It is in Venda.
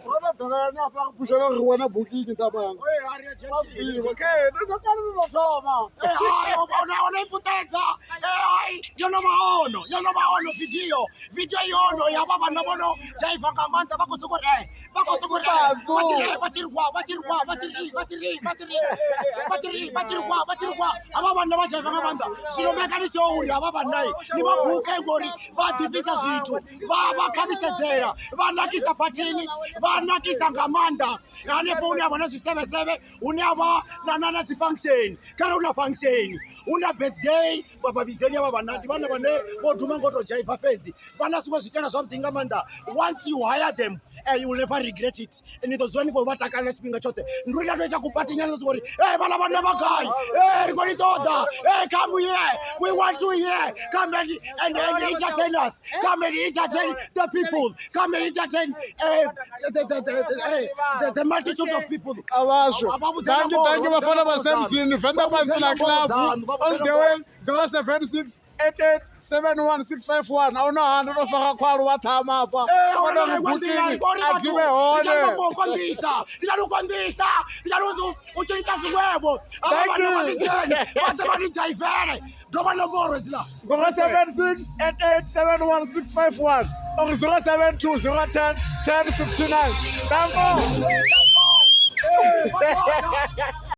Ro to ḓowela ni hafha ri phushela uri ri wane booking ṱavhanya. Okay, ndo kale ndo thoma. Ona ipuṱedza hai yo no vha ono yo no vha ono video video yono ya vha vhanna vhono dzhaiva nga maanḓa vha khou sokou ri vha khou sokou ri vha tshi ri vha tshi ri kwa vha tshi ri kwa vha tshi ri vha tshi ri vha tshi ri vha tshi ri vha tshi ri kwa vha tshi ri kwa havha vhanna vha dzhaiva nga maanḓa zwino mekani sure uri havha vhanna ni vha buke ngori vha ḓifhisa zwithu vha vha khavhisedzela vha nakisa phathini vha nakisa nga maanḓa hanefho hune ha vha na zwisevhesevhe hune ha vha na na na dzi function kharali hu na function hu na birthday vha vha vhidzeni havha vhanna ndi vhana vhane vho duma ngo to dzhaiva fhedzi vha na zwiṅwe zwitela zwavhuḓi nga maanḓa once you hire them you will never regret it ni ḓo dzula ni khou vha takalela tshifhinga tshoṱhe ndi uri nda to ita kupatinyana zwo uri e vhala vhanna vha gai e ri khou ni ṱoḓa e come here we want to hear come and, and, and entertain us come and entertain the people come and entertain the multitude of people Avhashu. Thank you, thank you vhafana vha Samson, Venḓa Pantsula Club. All the way 076 88 71 651. A huna hana ndo fara khwalu wa ṱhama hafha. Vho ri booking a dzi vhe hone. konḓisa ndi tsha u konḓisa ndi tsha u tshilisa zwiṅwevho Thank you. vha ḓe vha ni dzhaivele dovha nomboro hedziḽa 076 88 71 651 or 072 010 10 59. Danko.